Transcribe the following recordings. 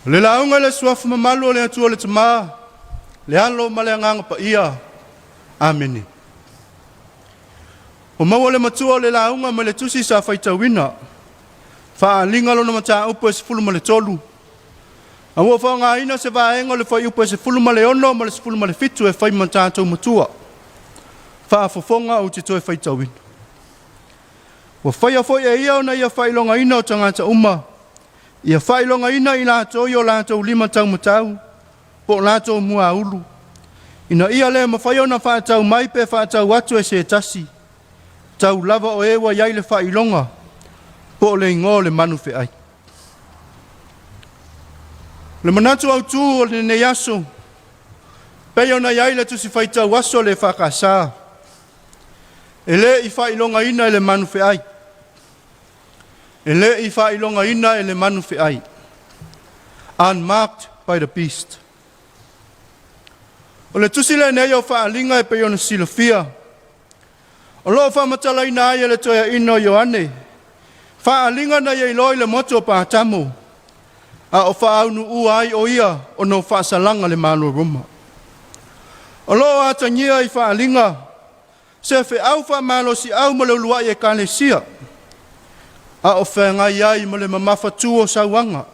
O le lauga i le suafa mamalu o le Atua le Tama, le Alo ma le Agaga Paia. Amene. Ua maua le matua o le lauga mai le tusi sa faitauina, faaaliga lona mataupu e 13, a ua faaaogaina se vaega o le fuaiupu e 16 ma le 17 e fai ma tatou matua. Faafofoga ou te toe faitauina. Ua faia foi e ia ona ia faailogaina o tagata uma, ia faailogaina i latou i o latou lima taumatau po o latou muaulu, ina ia le mafai ona faatau mai pe faatau atu e se tasi, tau lava o e ua i ai le faailoga po o le igoa o le manu feai. O le manatu autu o lenei aso, pei ona i ai le tusi faitau aso a le EFKS, e le i faailogaina e le manu feai. E le i faailogaina e le manu feai. Unmarked by the beast. O le tusi lenei o Faaaliga e pei ona silafia, o lo o faamatalaina ai e le toeaina o Ioane faaaliga na ia iloa i le motu o Patamo, a o faaunuua ai o ia ona o faasalaga a le Malo o Roma. O lo o atagia i faaaliga se feau faamalosiau mo le uluai ekalesia, a o feagai ai ma le mamafatu o sauaga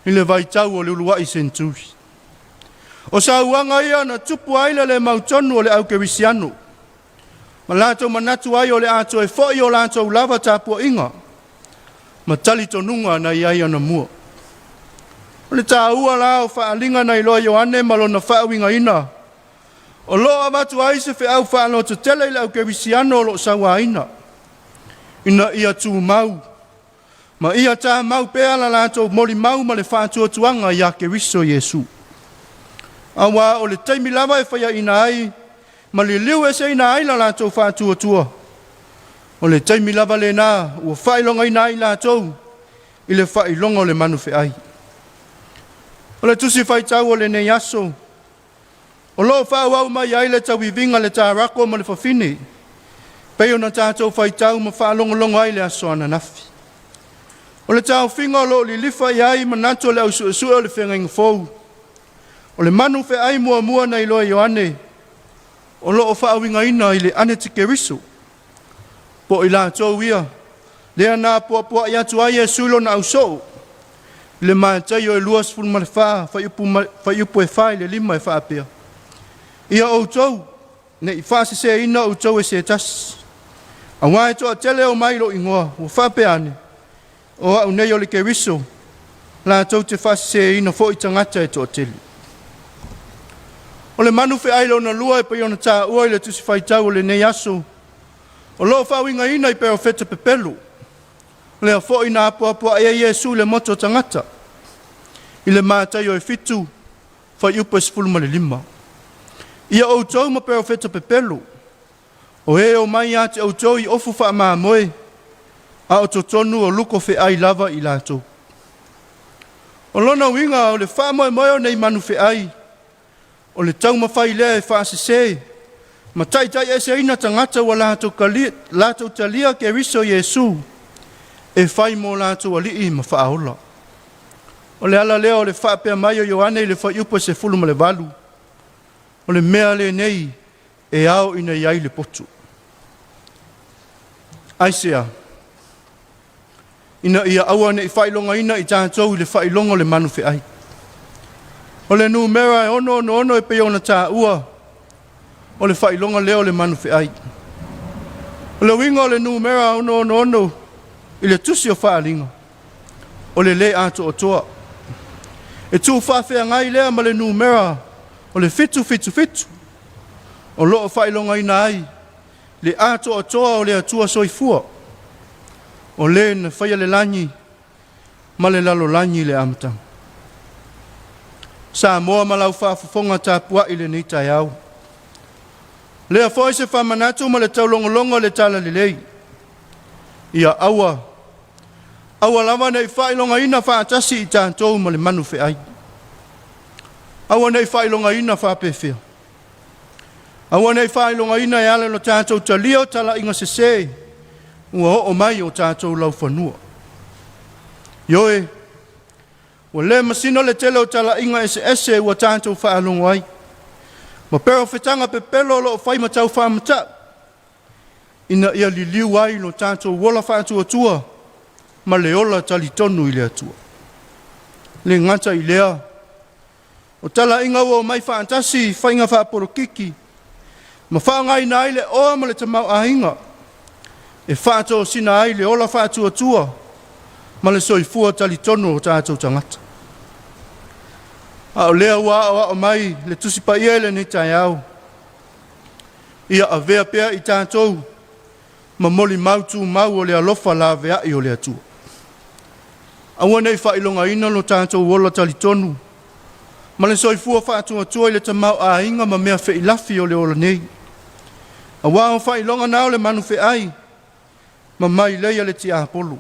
i le vaitau o le uluai seneturi. O sauaga ia na tupu ai le le mautonu o le aukerisiano, ma latou manatu ai o le a toe foi o latou lava tapuaiga ma talitonuga na i ai anamua. O le taua la o faaaliga na iloa e Ioane ma lona faauigaina, o lo o avatu ai se feau faalototele i le aukerisiano o lo o sauaina, ina ia tumau ma ia tamau pea la latou molimau ma le faatuatuaga ia Keriso Iesu. Aua o le taimi lava e faiaina ai ma liliu eseina ai la latou faatuatua, o le taimi lava lena ua faailogaina ai latou i le faailoga o le manu feai. O le tusi faitau o lenei aso, o lo o faaauau mai ai le tauiviga a le Tarako ma le fafine, pei ona tatou faitau ma faalogologo ai i le aso ananafi. O le taofiga o lo o lilifa i ai manatu o le au suesue o le Feagaiga Fou, o le manu feai muamua na iloa e Ioane, o lo o faauigaina i le anetikeriso, po o i latou ia lea na apoapoai atu ai Iesu i lona ausoo, i le Mataio e 24, fuaiupu e 4 i le 5 e faapea, Ia outou ne i faaseseina outou e se tasi, aua e toatele e omai i lou igoa, ua faapea ane, o au nei o le Keriso, latou te faaseseina foi tagata e toatele. O le manu feai lona lua e pei ona taua i le tusi faitau o lenei aso, o lo o faauigaina i perofeta pepelo, lea foi na apoapoai ai Iesu i le moto o tagata, i le Mataio e 7, fuaiupu e 15. Ia outou ma perofeta pepelo, o e omai ia te outou i ofu faamamoe, a o totonu o luko feai lava i latou. O lona uiga o le faamoemoe o nei manu feai, o le taumafai lea e faasese ma taitaieseina tagata ua latou talia Keriso Iesu e fai mo latou alii ma faaola. O le ala lea o le faapea mai o Ioane i le fuaiupu e 18, o le mea lenei e ao ina i ai le poto. Aisea? Ina ia aua ne i faailogaina i tatou i le faailoga o le manu feai. O le numera e 666 e pei ona taua, o le faailoga lea o le manu feai. O le uiga o le numera 666 i le tusi o Faaaliga, o le lē atoatoa. E tuufaafeagai lea ma le numera o le 777, o lo o faailogaina ai le atoatoa o le Atua Soifua, o le na faia le lagi ma le lalolagi i le amataga. Samoa ma lau faafofoga tapuai i lenei taeao. Lea foi se faamanatu ma le taulogologo o le Talalelei, ia aua, aua lava ne i faailogaina faatasi i tatou ma le manu feai. Aua ne i faailogaina faapefea. Aua ne i faailogaina e ala i lo tatou talia o talaiga sese ua oo mai i o tatou laufanua. Ioe, Ua le masino le tele o talaiga eseese ua tatou faalogo ai, ma perofetaga pepelo o loo fai ma tau faamata'u ina ia liliu ai lo tatou ola faatuatua ma le ola talitonu i le Atua. Le gata i lea, o talaiga ua omai faatasi i faiga faapolokiki ma faaaogaina ai le oa ma le tamaoaiga e faatosina ai le ola faatuatua ma le soifua talitonu o tatou tagata. A o lea ua aoao mai le Tusi Paia i lenei taeao, ia avea pea i tatou ma molimau tumau o le alofa laveai o le Atua. Aua ne i faailogaina lo tatou ola talitonu ma le soifua faatuatua i le tamaoaiga ma mea feilafi o le ola nei, aua o faailoga na o le manufeai ma mailei a le tiapolo,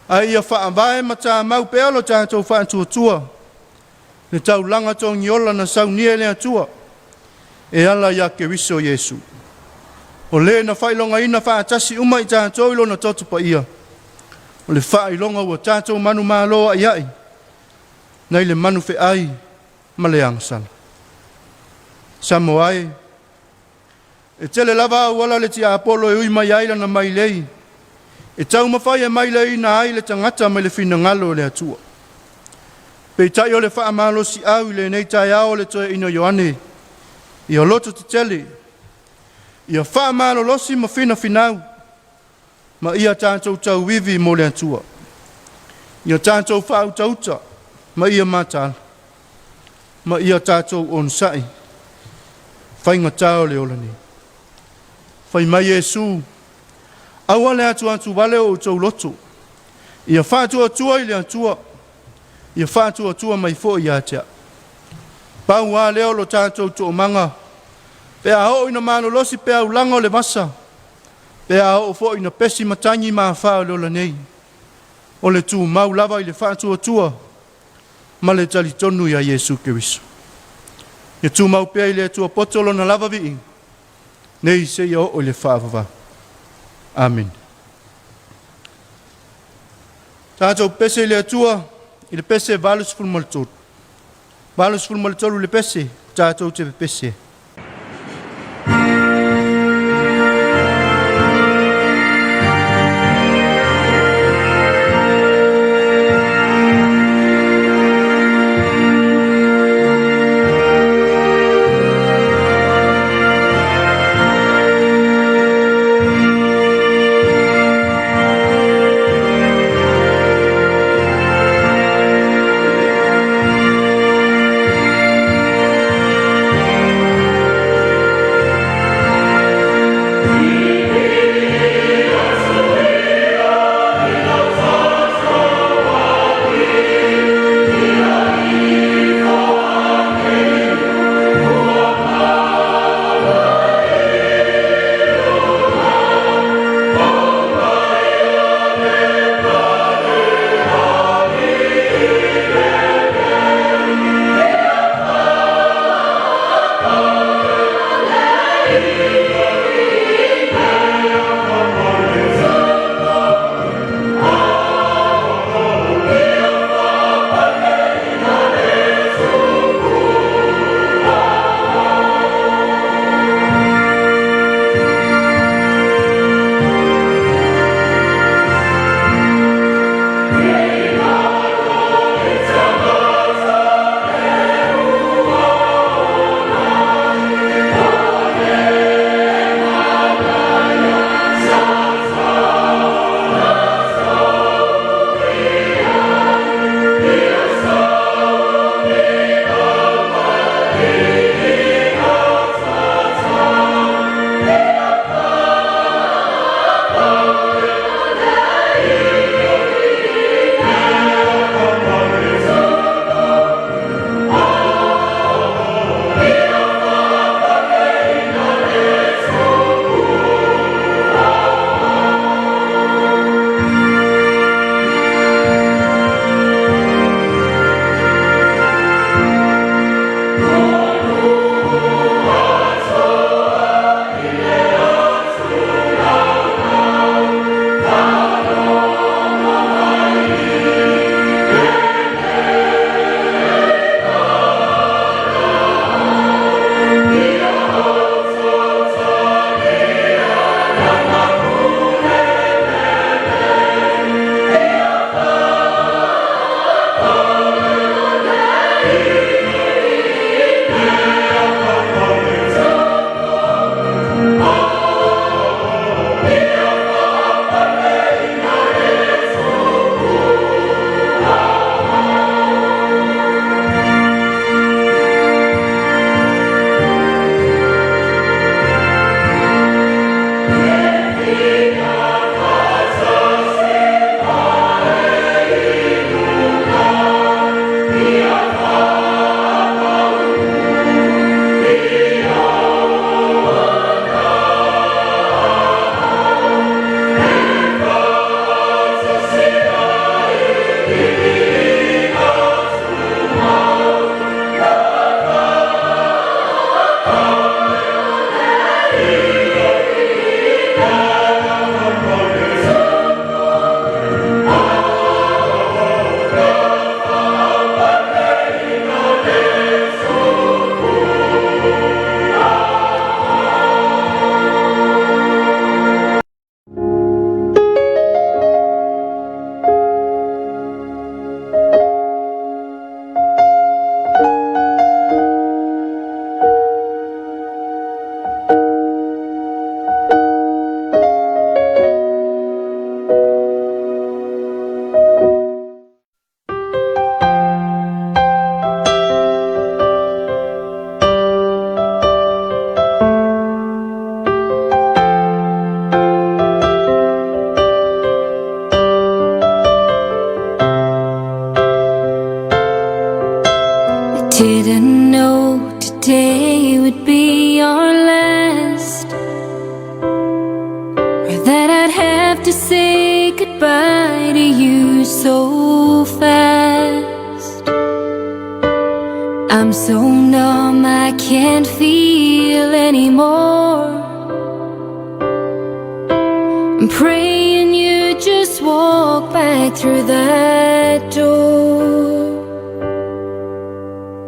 ae ia faavae ma tamau pea lo tatou faatuatua le taulaga togiola na saunia e le Atua e ala ia Keriso Iesu, o le na faailogaina faatasi uma i tatou i lona toto paia, o le faailoga ua tatou manumalo ai nai le manufeai ma le agasala. Samoa e, e tele lava auala le tiapolo e ui mai ai lana mailei e taumafai e maileiina ai le tagata mai le finagalo o le Atua. Peitai o le faamalosiau i lenei taeao o le toeaina Ioane, ia loto tetele, ia faamalolosi ma finafinau, ma ia tatou tauivi mo le Atua. Ia tatou faautauta ma ia mataala, ma ia tatou onosai faigata o le ola nei. Fai mai Iesu, aua le atuatuvale o outou loto, ia faatuatua i le Atua, ia faatuatua mai foi ia te au. Pau lava lea o lo tatou toomaga, pe a oo ina malolosi peaulaga o le vasa, pe a oo foi ina pesi matagi ma afa o le ola nei, o le tumau lava i le faatuatua ma le talitonu ia Iesu Keriso. Ia tumau pea i le Atua poto lona lava viiga, nei seia oo i le faavavau. Amene. Tatou pese i le Atua i le pese 83. 83 le pese, tatou te pepese. Didn't know today would be our last, or that I'd have to say goodbye to you so fast. I'm so numb, I can't feel anymore. I'm praying you just walk back through that door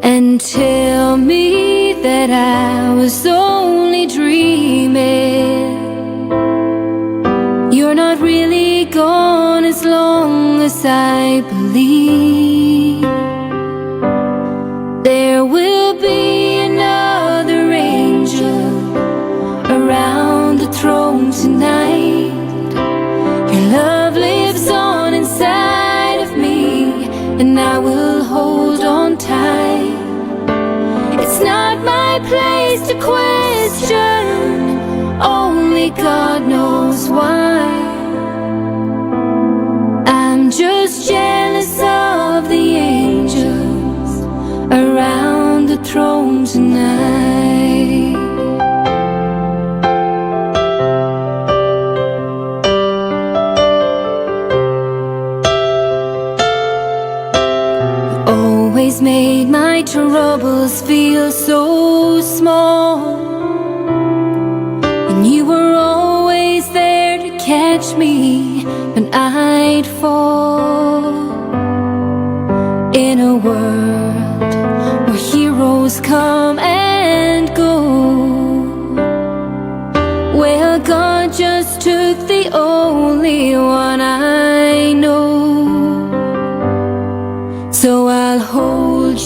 and tell me that I was only dreaming. You're not really gone as long as I believe. There will be another angel around the throne tonight. Your love lives on inside of me, and I will hold on tight. It's not my place to question, only God knows why. I'm just jealous of the angels around the throne tonight. You always made my troubles feel so small, and you were always there to catch me when I'd fall. In a world where heroes come and go, well, God just took the only one I